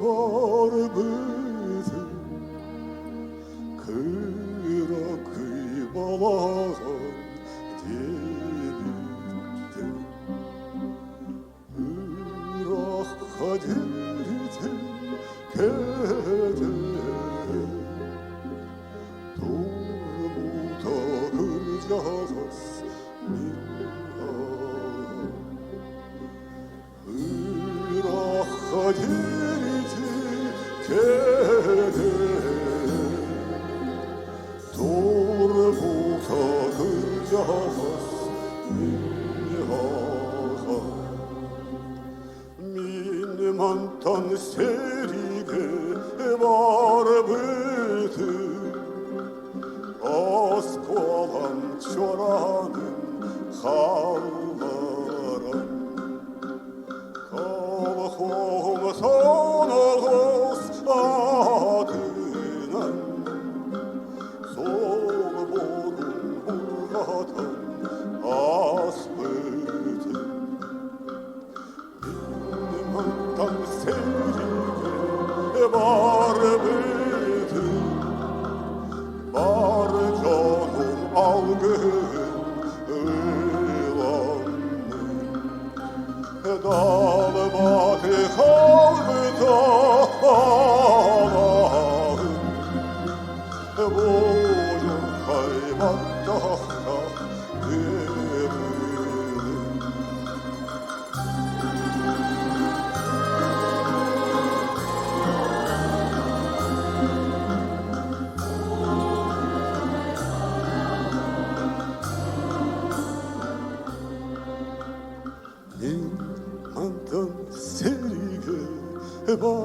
барбытым, кыракый балаҕан диэбиттэр. Ыраахха диэритин кэтэн, турбута кырдьаҕас мин аҕам. Ыраахха диэритин кэтэн, турбута кырдьаҕас мин аҕам. Мин мантан сэриигэ барбытым, оскуолам чуораанын хаалларан, колхоһум соноҕос атынан, солбугун бурҕатан ааспытым. Мантан сэриигэ барбытым, бар дьонум алгыһын ыламмын, далбаты халбыта алаһын, буодьурхай баттахха тыырыын. Мин мантан сэриигэ барбытым.